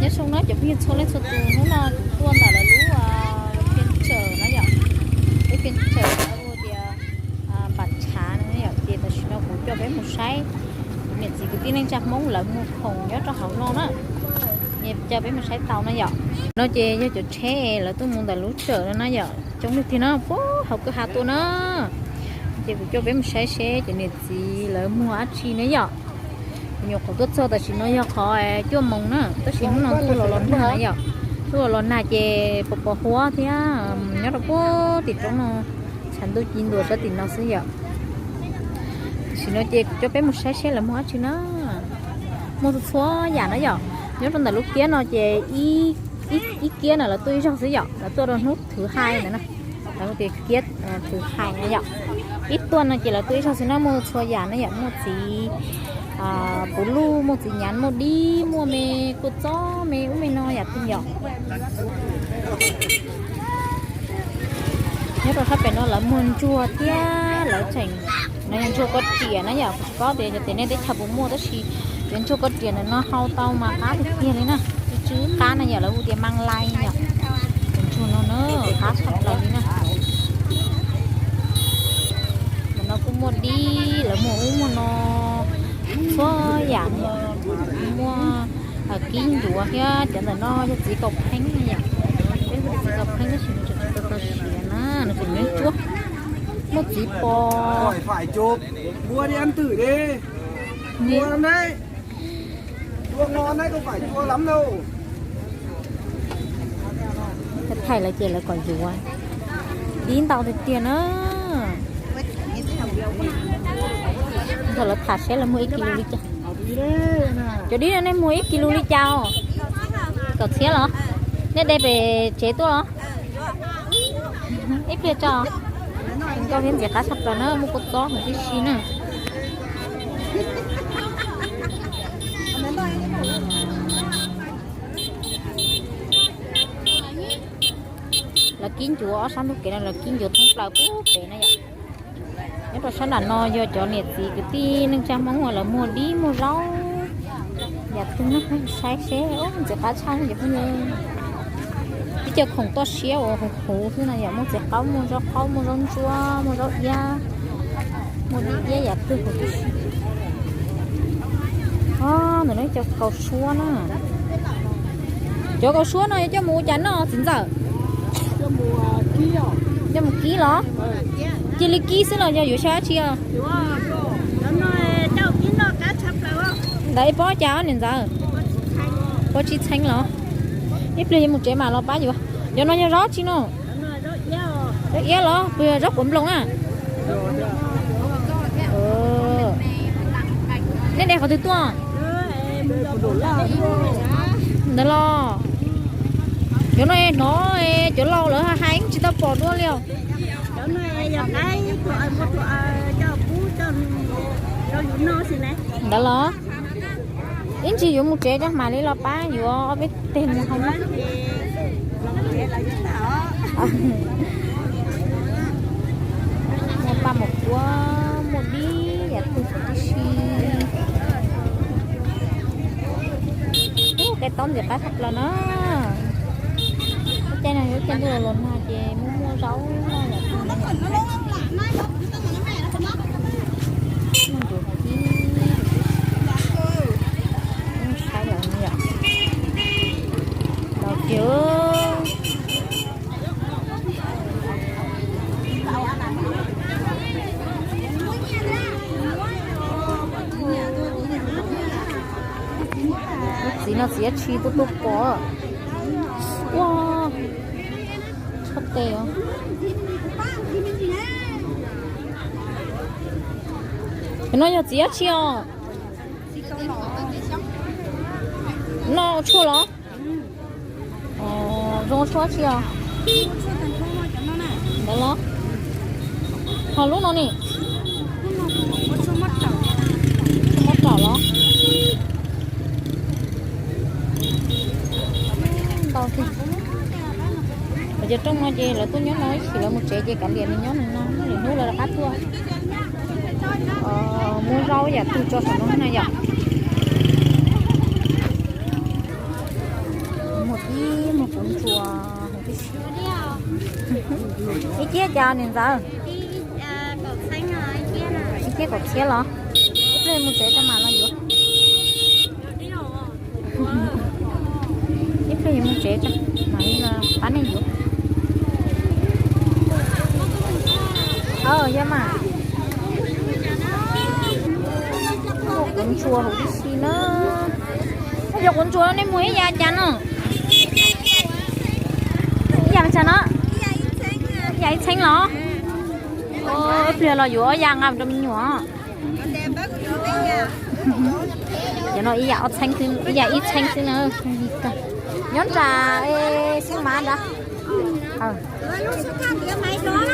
Nyob zoo na cov phooj ywg txhua leej txhua tus, hnub no kuv tuaj ntawm lawv lub phiaj tsawm na yom, lub phiaj tsawm hu tias Npam Tshav no yom, ces tam sim no kuv coj peb mus saib kuv niam txiv kwv tij neej tsa Hmoob lawv muag khoom nyob rau hauv no na. Coj peb mus saib tau na yom. No ces yog cov tsheb lawv tuaj mus ntawm lub tsawm no na yom, coob leej tiag na, puag hauv kwj ha tuaj na. Ces kuv coj peb mus saib seb cov niam txiv lawv muag dab tsi na yom. Kuv nyuam qhuav tuaj txog tam sim no yog qhov cuaj moos na, tab sis hnub no tuaj los los nag na yom. Tuaj los los nag ces pos pos huab thiab, nyob rau puag tim roob no, tshav ntuj ci ntua sab tim no xwb yom. Tam sim no ces kuv coj peb mus saib seb lawv muag dab tsi na. Muaj txhua txhua yam na yom. Nyob rau ntawm lub kiab no ces ib kiab na lawv tuaj ib zaug xwb yom, lawv tuaj rau hnub thwv hai ntawd na. Lawv hu tias kiab thwv hai na yom. Ib tuaj no ces lawv tuaj ib zaug xwb na, muaj txhua yam na yom, muaj txiv puv luj, muaj txiv nyav, muaj dib, muaj me kua txob, me ub me no yam twg yom. Nyob rau sab pem no lawv muag ntsuag thiab lawv tseem, no yog ntsuag koj riam na yom, kuv tsis paub tias cov tim nej teb chaws puas muaj tab sis cov ntsuag koj riam ntawm no hau tau mas qab tiag tiag li na. Tsw tsw qab na yom, lawv hu tias mas lais yom. Cov ntsuag no na qab tshaj plaws li na. Ntawm no kuj muaj dib, lawv muag ub muag no txhua yam, muaj kib ncuav thiab. Cov ntawm no yog txiv kaum pheeb na yom, peb hu tias txiv kaum pheeb tab sis nws tseem tsis tau tau siav na, nws tseem nyob cuab. Muaj txiv pos. Thaij lawv ces lawv kom yuav dib ntau tiag tiag na. Thaum lawv tham seb lawv muag ib kis lus li cas. Cov dib no nej muag ib kis lus li cas os? Kaum txhiab los? Nej de pem tsev tuaj los? Ib pliag tso. Nkauj thiab ntxim qab tshaj plaws na, muaj kua txob huv tib si na. Lawv kib ncuav ob sab ntug kev no, lawv kib ncuav thoob plaws pub pem na yom. Nyob rau sab nram no yog cov niam txiv kwv tij neej tsa Hmoob uas lawv muag dib muag zaub yam twg no, saib seb ntxim qab tshaj cov phooj ywg. Ib co khoom toj siab uas huv huv xwb no yom, muaj txiv qaub, muaj zaub qaub, muaj zaub ntsuab, muaj zaub iab, muaj dib iab yam twg huv tib si. Ntawm no ib co kaus suab na. Cov kaus suab no yuav coj mus ua cas noj txiv ntxawm? Coj mus kib los? Cia li kib xwb los yog yuav xyaw dab tsi os? Ntawd ib pob cas niam ntxawm? Pob tsib txheeb los? Ib pliag yuav mus tsev mam los pab yuav. Cov no yog zaub tsi no? Zaub iab los puas yog zaub quav nploos na? Nej de qhov twg tuaj? Ntawd los. Cov no hnov cov laus lawv hais tsis tau pom dua li os. Ntawd los. Ib ntsis yuav mus tsev, coj mam li los pab yuav ob peb teg mus hau. Muaj paj mus kuab, muaj dib yam twg tib si. Ub, kev taub ntxim qab tshaj plaws na. Lub caij no yog lub caij ntuj los los nag ces muaj muaj zaub yam twg no. Muaj ncuav kib, saib lawm yom. Los kiag. Lub txiv no txiv dab tsi tuaj tuaj pom. Ua, tshaj tes os. Cov no yog txiv dab tsi os? No tshuaj los? Zoo tshuaj tsi os? Ntawd los? Ho lub no ni? Tshuaj mob raum los? Ntau tiag. Lawv cov rooj no ces lawv tuaj nyob no ib chim lawv mus tsev ces kav liam nws nyob nws no, lwm hnub lawv rov qab tuaj. Muab zaub yam twg tso saum no na yom. Ib ciab cas niam ntxawm? Ib ciab kaum txhiab los? Ib pliag mus tsev tso mam los yuav. Ib pliag yuav mus tsev tso mam li los pab nej yuav. Yog mas. Muaj quav ntsuas huv tib si na. Yog quav ntsuas nej muag ib yam cas no? Ib yam cas no? Ib yam ib txheeb los? Ib pliag los yuav ob yam nqa rau me nyuam. Cov no ib yam ob txheeb, ib yam ib txheeb xwb na. Nyob nram xeeb mav ntawd.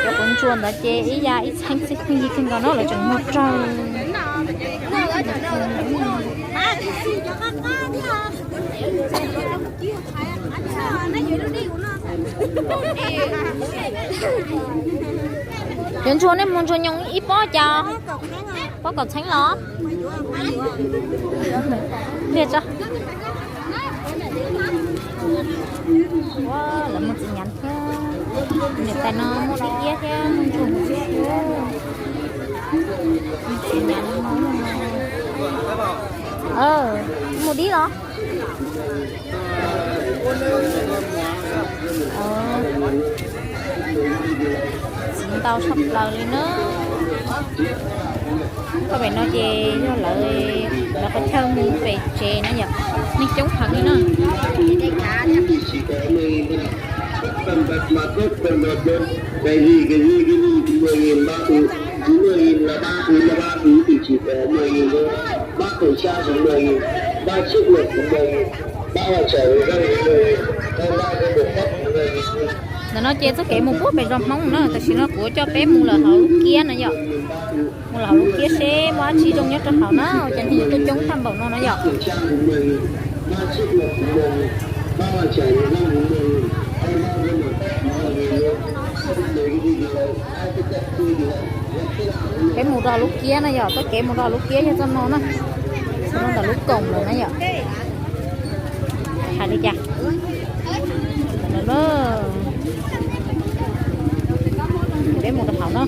Cov quav ntsuas ntawd ces ib yam ib txheeb xwb, pheej yig kawg nkaus no lawv tseem muag raug. Cov ntsuag nej muag ntsuag nyoos ib pob cas? Pob kaum txheeb los? Liag tso. Lawv muag txiv nyav thiab. Niam tais no muaj dib iab thiab muaj ntsuag mus tib si. Txiv nyav no muaj dib los? Txiv ntau tshaj plaws li na. Txoj pem no ces yog lawv, lawv qhov chaw mus pem tsev na yom, neeg coob heev li na. Ntawm no ces txoj kev mus puag pem zos Hmoob na, tam sim no kuv coj peb mus lawm hauv lub kiab na yom. Mus lawm hauv lub kiab seb muaj dab tsi zoo nyob rau hauv na, ua cas neeg tuaj coob tag npaum no na yom. Peb mus rau hauv lub kiab na yom, txoj kev mus rau hauv lub kiab yog txoj no na, txoj no ntawm lub koom lawm na yom. Hais li cas? Peb mus rau hauv na.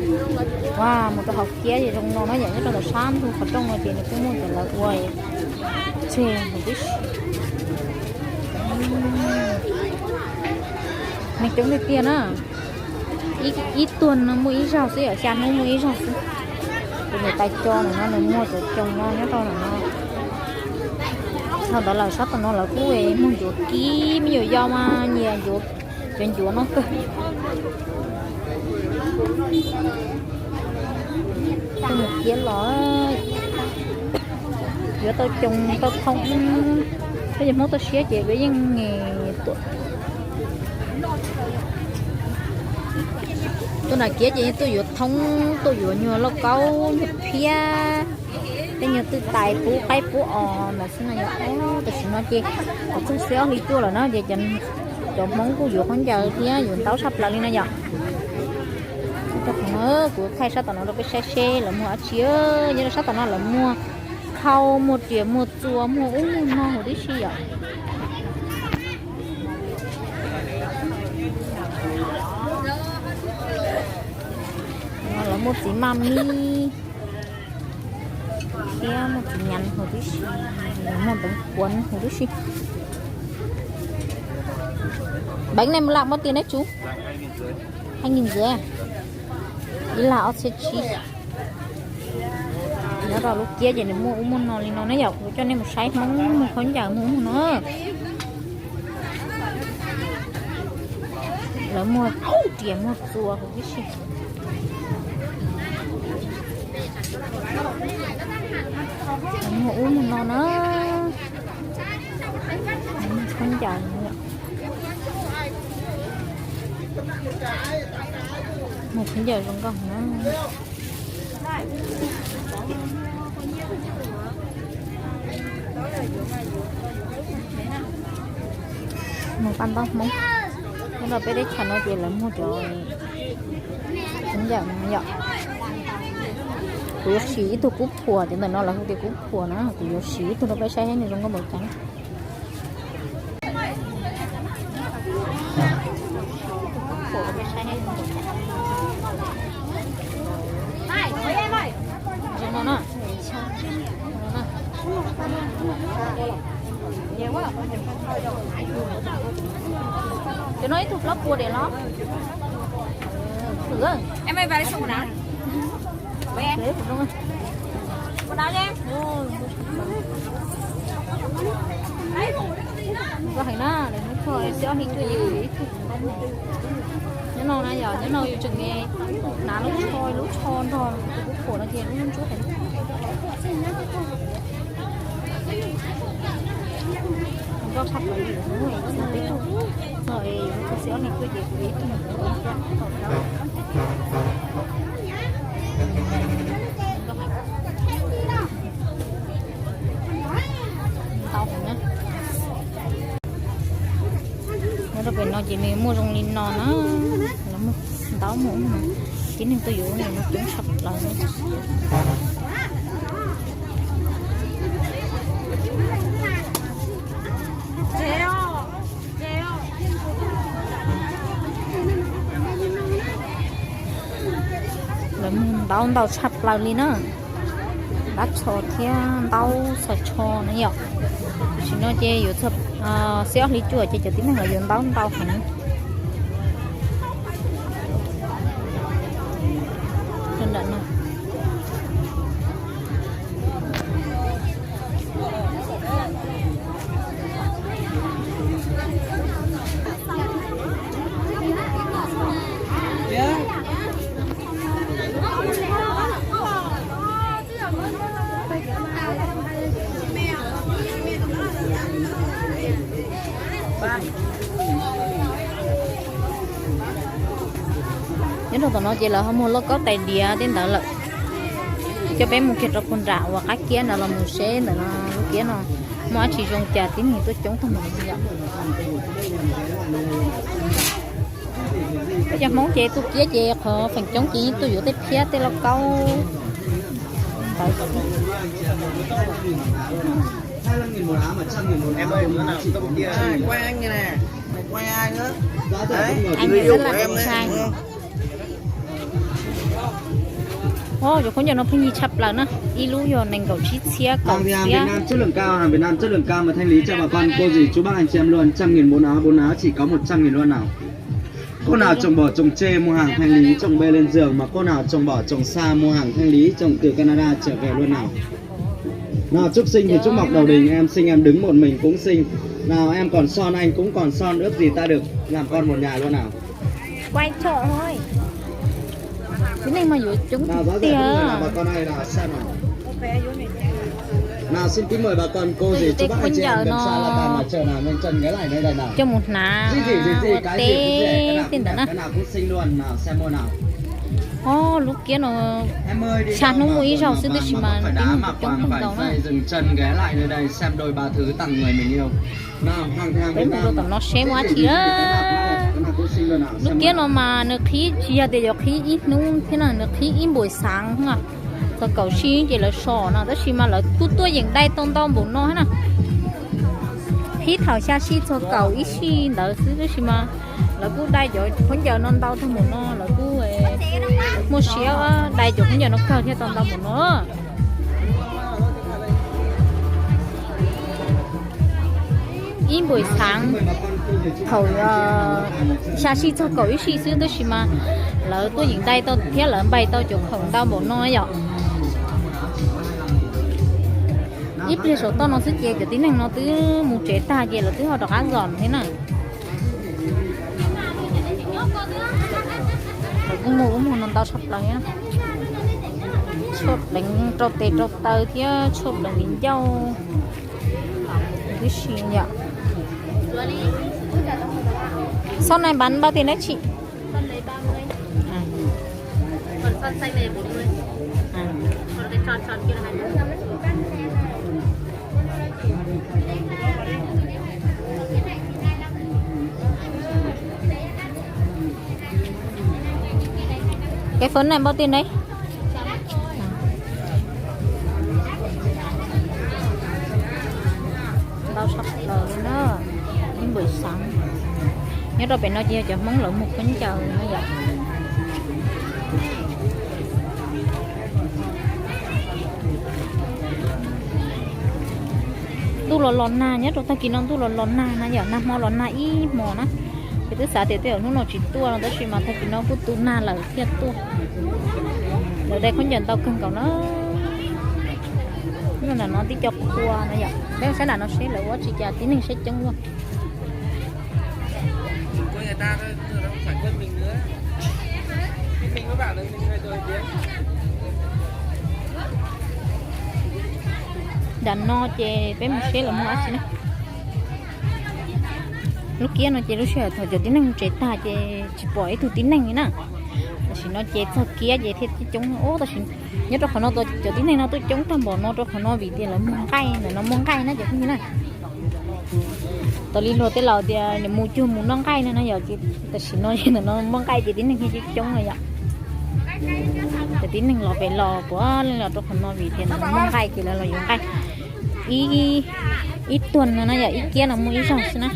Ua, mus rau hauv kiab ces zoo no na yom, nyob rau ntawm sab ntug qhov rooj no ces nws kuj muaj cov lawv ua tseg huv tib si. Neeg coob tiag tiag na. Ib tuag no muaj ib zaug xwb yom, xya hnub muaj ib zaug xwb. Tus niam tais co ntawm no nws muag cov coos no nyob rau ntawm no. Dhau ntawd lawm sab tom no lawv kuj muag ncuav kib, me nyuam yaus mas nyiam ncuav, cov ncuav no kawg. Mus kiab los yuav tau coos tau thoob, peb cov Hmoob toj siab ces peb yeej tuaj nram kiab ces yeej tuaj yuav thoob, tuaj yuav nyuag lauj kaub nyuag phiab, tej nyuag twj tais pub qaib pub os ntawd xwb na yom. Tam sim no ces txog xiab ob hli cuaj lawm na ces cov Hmoob kuj yuav khaub ncaws thiab yuav ntaub tshaj plaws li na yom. Kuv thaij sab tom no rau peb saib seb lawv muag dab tsi. Nyob rau sab tom no lawv muag khau, muag riam, muag txuas, muag ub muag no huv tib si yom. Lawv muag txiv maj mib thiab muag txiv nyav huv tib si, muag npeev kuav huv tib si. Bánh này một lạng bao tiền đấy chú? Hai nghìn rưỡi à? Ib lab ob txhiab tsib. Nyob rau lub kiab ces nws muaj ub muaj no li no na yom, kuv coj nej mus saib Hmoob muag khaub ncaws muag ub muag no. Lawv muag riam muag txuas huv tib si. Lawv muag ub muag no na. Muag khaub ncaws, muag khaub ncaws zoo nkauj na. Muag paj ntaub Hmoob. Nyob rau peb teb chaws no ces lawv muag cov khaub ncaws no yom. Kuv yuav siv ib tug kub phuam, cov ntawm no lawv hu tias kub phuam na, kuv yuav siv ib tug rau peb saib seb nws zoo nkauj npaum cas. Kub phuam rau peb saib seb zoo npaum cas. Cov no ib tug plaub puas diam los? Thwm. Koj heev na, xiab ob hli cuaj yim ib tug. Nyob no na yom, nyob no yus tseem hnav lub tsho, lub tsho nrog tus kuj phuam no ces lub ntsuab heev. Nkauj tshaj plaws li, hnub no txog peb tug, txog es yuav txog xiab ob hli cuaj ces kuv ib tug mus. Ntau heev na. Nyob rau pem no ces nws muaj zoo li no na, lawv muaj ntau muaj, tib neeg tuaj yuav no coob tshaj plaws. Lawv muag ntau ntau tshaj plaws li na. Dab tsho thiab ntaub xaws tsho na yom. Tam sim no ces yuav txog xiab ob hli cuaj ces cov tib neeg los yuav ntaub ntau heev. Nram no. Nyob rau tom no ces lawv ho muag lauj kaub tais diav tej ntawd lawm. Coj peb mus kiag rau puag nram uas qab kiab ntawd los mus seb ntawm no lub kiab no muaj dab tsi zoo cas tib neeg tuaj coob tag mus li yom. Peb cov Hmoob ces tu kiab ces qhov feem coob ces yeej tuaj yuav tej phiab tej lauj kaub ntawd xwb. Cov khaub ncaws no pheej yig tshaj plaws na, ib lub yog nees nkaum tsib txhiab kaum txhiab. Hàng Việt Nam chất lượng cao, hàng Việt Nam chất lượng cao mà thanh lý cho bà con cô dì chú bác anh chị em luôn, trăm nghìn bốn áo, bốn áo chỉ có một trăm nghìn luôn nào. Cô nào trồng bỏ trồng chê mua hàng thanh lý trồng bê lên giường, mà cô nào trồng bỏ trồng xa mua hàng thanh lý trồng từ Canada trở về luôn nào. Nào chúc sinh thì chúc mọc đầu đình, em sinh em đứng một mình cũng xinh. Nào em còn son anh cũng còn son, ước gì ta được làm con một nhà luôn nào. Quan trọng thôi. Tib neeg mas yuav coob tiag. Nào xin kính mời bà con cô dì chú bác anh chị em Cần Sa La Bàn ở chợ nào Minh Trần ghé lại nơi đây nào. Coj mus hnav ua teb tej ntawd na. Cái nào cũng xinh luôn nào, xem mua nào. Lub kiab no, xya hnub muaj ib zaug xwb tab sis mas tib neeg coob kawg nkaus na. Peb mus rau tom no seb muaj dab tsi. Lub kiab no mas nws qhib tsis yog tias yuav qhib ib hnub thiab na, nws qhib ib npuas xaav na. Txog kaum sij ces lawv so no tab sis mas lawv kuj tuaj yeem dai tau ntau npaum no na. Qhib thaum xya sij txog kaum ib sij ntawd xwb tab sis mas lawv kuj dai cov khaub ncaws no ntau tag npaum no, lawv kuj muaj siab dai cov khaub ncaws no kawg thiaj tau ntau npaum no. Ib npuas xaav thaum xya sij txog kaum ib sij xwb tab sis mas lawv tuaj yeem dai tau thiab lawv npais tau cov khaum ntau npaum no yom. Ib pliag saum toj no xwb ces cov tib neeg no twb mus tsev tag ces lawv twb ho rov qab zom thiab na. Lawv kuj muag lub muag no ntau tshaj plaws, tshuaj pleev rau tes rau taw thiab tshuaj pleev viv ncauj tib si yom. Sau này bán bao tiền đấy chị? Con đấy ba mươi. À. Còn con xanh này bốn mươi. À. Còn cái tròn tròn kia là hai mươi. Cái phấn này bao tiền đấy? Ntau tshaj plaws li na, ib npuas xaav. Nyob rau pem no ces yog cov Hmoob lawv muag khaub ncaws no yom. Ntuj los los nag, nyob rau tag kis no ntuj los los nag na yom, nag hmo los nag ib hmos na. Ces twb xav tias tej zaum hnub no tsis tuaj no tab sis mas tag kis no kuj tu nag lawm thiaj tuaj. Lawv dai khaub ncaws ntau kawg nkaus na. Nram no tib co qhua no yom, peb saib nram no seb lawv ua tsis cas tib neeg seb coob ua. Nram no ces peb mus seb lawv muag dab tsi na. Lub kiab no ces lub sij hawm thaum cov tib neeg mus tsev tag ces tsis pom ib tug tib neeg li na. Tam sim no ces txog kiab ces thiaj coob. Tab sis nyob rau qhov no cov tib neeg no tuaj coob tag npaum no rau qhov no vim tias lawv muag nqaij, ntawm no muag nqaij na cov phooj ywg na. Tau li luag tej laus tias nws mus cuag mus noj nqaij no na yom, ces tam sim no ntawm no muag nqaij ces tib neeg thiaj coob no yom. Cov tib neeg los pem los puav leej los rau qhov no vim tias ntawm no muag nqaij ces lawv los yuav nqaij. Ib, ib tuag no na yom, ib kiab no muaj ib zaug xwb na.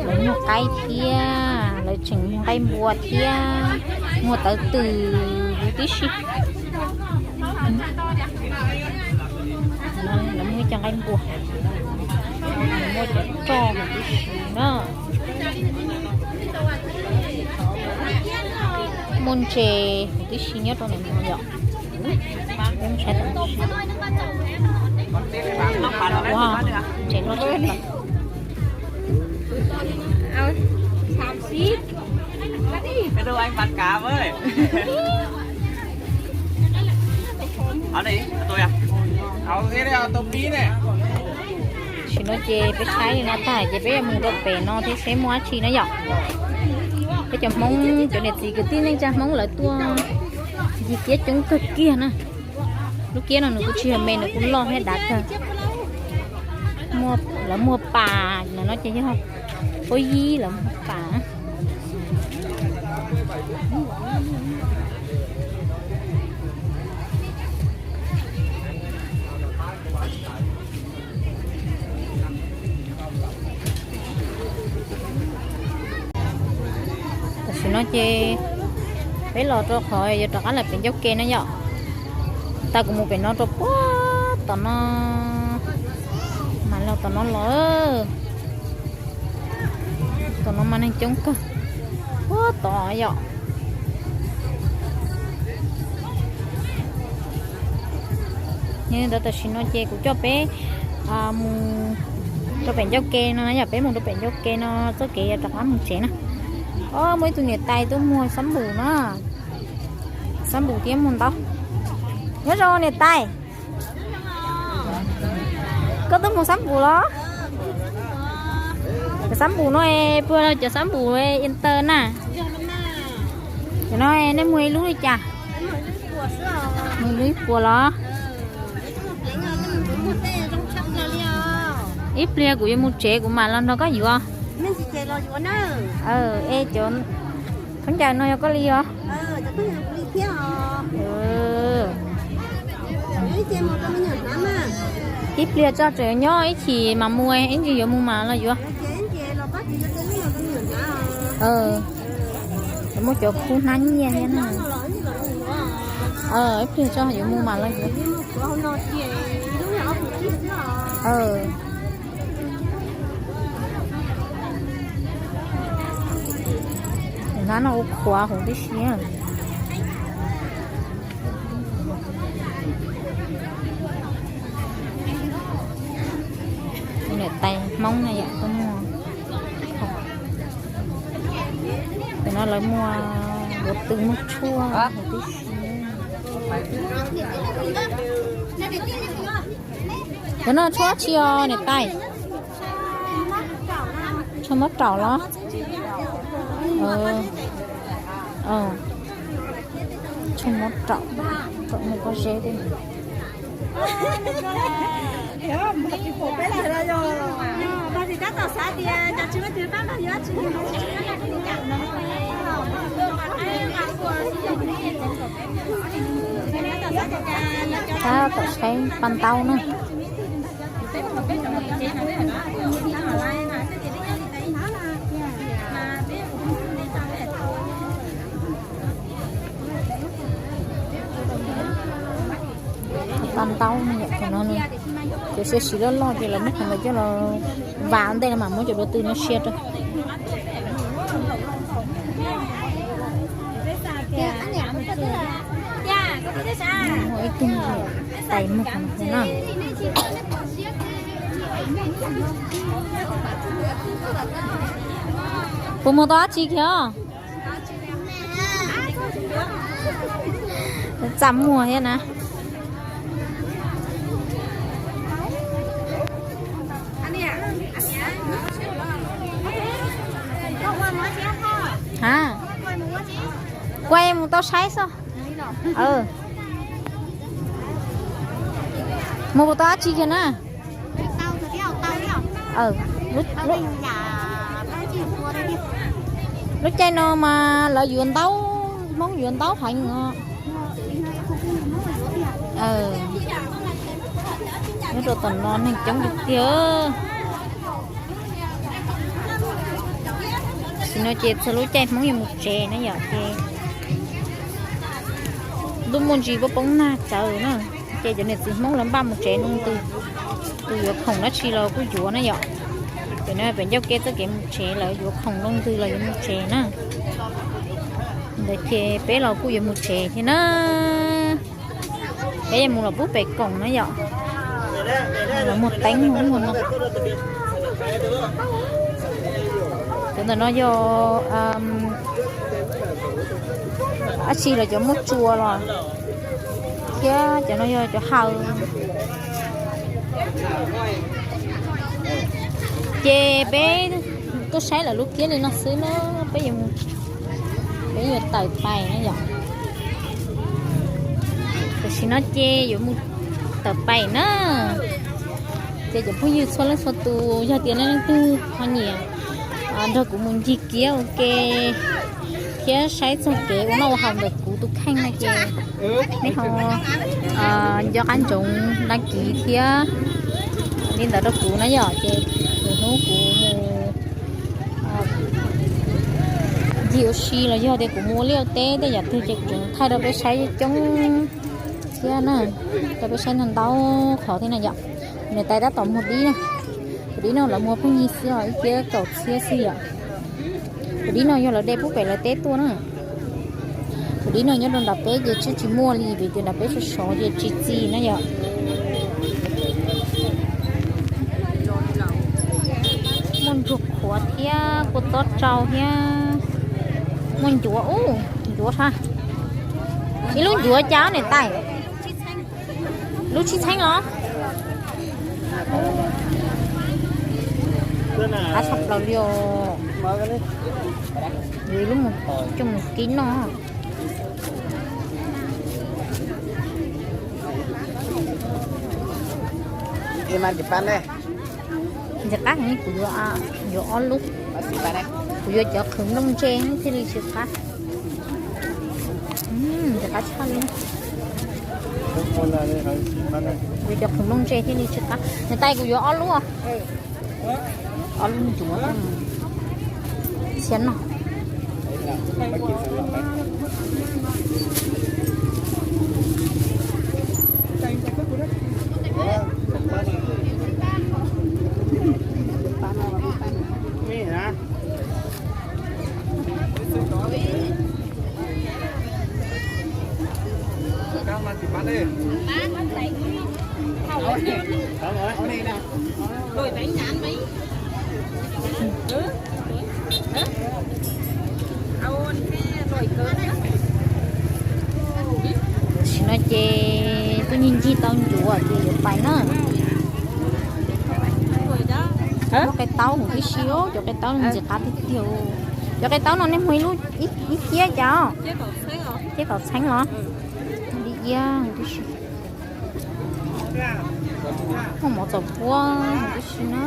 Lawv muag qaib thiab, lawv tseem muag nqaij npua thiab, muag tawv twm huv tib si. Lawv muag ib co nqaij npua, muag cov roj huv tib si na. Muaj ntses huv tib si nyob rau ntawm no yom. Peb mus saib tom ntses. Wow, ntses loj tshaj plaws. Tam sim no ces peb saib li no tag ces peb yuav mus rau pem no thiab seb muaj dab tsi na yom. Peb cov Hmoob, cov niam txiv kwv tij neej tsa Hmoob lawv tuaj ncig kiab coob kawg kiag na. Lub kiab no nws kuj tsis yog me, nws kuj loj thiab dav kawg. Lawv muag pas, no ces yog pob yib lawv muag pas. Tam sim no ces peb los rau qhov yuav rov qab lawm pem ncauj ke no yom. Tag kuv mus pem no rau puag tom no, mas los tom no los. Tom no mas neeg coob kawg. Puag tom yom. Yog li ntawd tam sim no ces kuv coj peb mus rau pem ncauj ke no na yom, peb mus rau pem ncauj ke no txoj kev yuav rov qab mus tsev na. Ob, muaj ib tug niam tais tuaj muag xab npum na. Xab npum thiab muag ntaub. Nyob zoo niam tais. Koj tuaj muag xab npum los? Cov xab npum no puas yog cov xab npum inter na? Cov no nej muag ib lub li cas? Muag ib lub ib puas los? Ib pliag kuv yuav mus tsev kuv mam los nrog koj yuav. Es cov khaub ncaws no yog koj li os? Ib pliag tso, tseem nyob ib chim mam mus, ib ntsis yuav mus mam los yuav. Muaj cov kub hnab nyiaj thiab na. Ib pliag tso yuav mus mam los yuav. Hnab no ua qhuav huv tib si. Niam tais Hmoob na yom, tuaj muag. Tus no lawv muag npua tw, muag tshuaj huv tib si. Cov no tshuaj tsi os niam tais? Tshuaj mob raum los? Tshuaj mob raum, raum mus pob zeb tej. Tab tom saib paj ntaub na. Paj ntaub no yom, cov no ne. Siav sim loj loj ces lawv muab qhov ntawd coj los vas ntej no mas muab cov duav tw no sia rau. Ib tug tais muag no. Puas muag tau dab tsi kiag? Txaj muag thiab na. Ha, kuaj mus tau saib xwb. Muag puas tau dab tsi kiag na? Lub caij no mas lawv yuav ntaub, Hmoob yuav ntaub heev os. Nyob rau tom no neeg coob tiag tiag. Tam sim no ces txog lub caij Hmoob yuav mus tsev na yom, ces ntuj muaj ntsis poob poob nag tsawv na, ces cov niam txiv Hmoob lawv npaj mus tsev loo ntws. Tus yuav khoom dab tsi los kuj yuav na yom. Ces no pem ncauj kev txoj kev mus tsev, lawv yuav khoom loo ntws los yuav mus tsev na. Ntawd ces peb los kuj yuav mus tsev thiab na. Peb yuav mus los pub pem koom na yom. Los muag teeb muag no. Cov ntawm no yog dab tsi los cov muaj tsua los thiab cov no yog cov haw. Ces peb tuaj saib lawv lub kiab li no xwb na, peb yuav, peb yuav tawm pais na yom. Tam sim no ces yuav mus tawm pais na. Ces cov phooj ywg txhua leej txhua tus, yog tias nej leej twg ho nyiam nrog kuv mus ncig kiab ua ke thiab saib txog kev ua noj ua haus ntawm kuv tus kheej no ces nej ho nco qab ntsoov đăng ký thiab li ntawd rau kuv na yom, ces lwm hnub kuv mus ncig ua si los yog tias kuv mus ua liaj ua teb tej yam twg ces kuv tseem thaij rau peb saib coob thiab na, rau peb saib ntau ntau qhov thiab na yom. Niam tais tab tom muag dib na, tus dib no lawv muag pheej yig xwb os, ib kiab kaum txhiab xwb yom. Tus dib no yog lawv de pub pem lawv teb tuaj na. Tus dib no nyob rau nram peb ces tsis, tsis muaj li vim tias nram peb sov sov ces tsis txi na yom. Muaj ntsuag qhuav thiab kua txob rau thiab muaj ncuav, ub, ncuav sab. Ib lub ncuav cas niam tais? Lub tsib txheeb los? Qab tshaj plaws li os. Lub mus coj mus kib noj. Ntxim qab heev, kuv yuav, yuav ob lub. Kuv yuav cov qhwv nplooj ntse thiaj li tsis qab. Ntxim qab tshaj li. Yuav cov qhwv nplooj ntse thiaj li tsis qab. Niam tais, kuv yuav ob lub. Ob lub ncuav txhiab no. Tam sim no ces tuaj ncig ncig tau ncuav ces yuav pais na. Muaj qe taub huv tib si, cov qe taub ntxim qab tiag tiag. Cov qe taub no nej muag ib lub ib kiab cas? Ib kiab kaum txheeb los? Li iab huv tib si. Muaj mov txaus puab huv tib si na.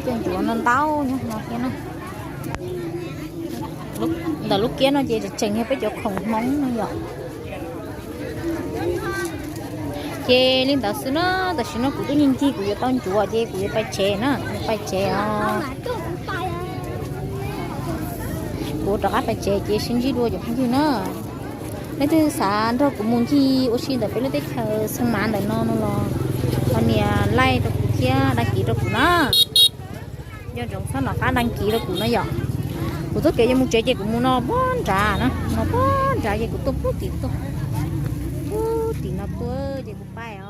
Cov ncuav no ntau nyob no thiab na. Ntawm lub kiab no ces tseem yog peb cov khoom Hmoob no yom. Ces li ntawd xwb na, tam sim no kuv tuaj ncig ncig kuv yuav tau ncuav ces kuv yuav pais tsev na, kuv pais tsev os. Kuv rov qab pais tsev ces sib ntsib dua cov phooj ywg na. Leej twg xav nrog kuv mus ncig ua si ntawm peb lub teb chaws Xeev Mav ntawm no no los Like rau kuv thiab đăng ký rau kuv na. Nco ntsoov txhob nov qab đăng ký rau kuv no yom. Kuv txoj kev yuav mus tsev ces kuv mus no puag nrad na, no puag nrad ces kuv tuaj puag tim tuaj, puag tim no tuaj ces kuv pais.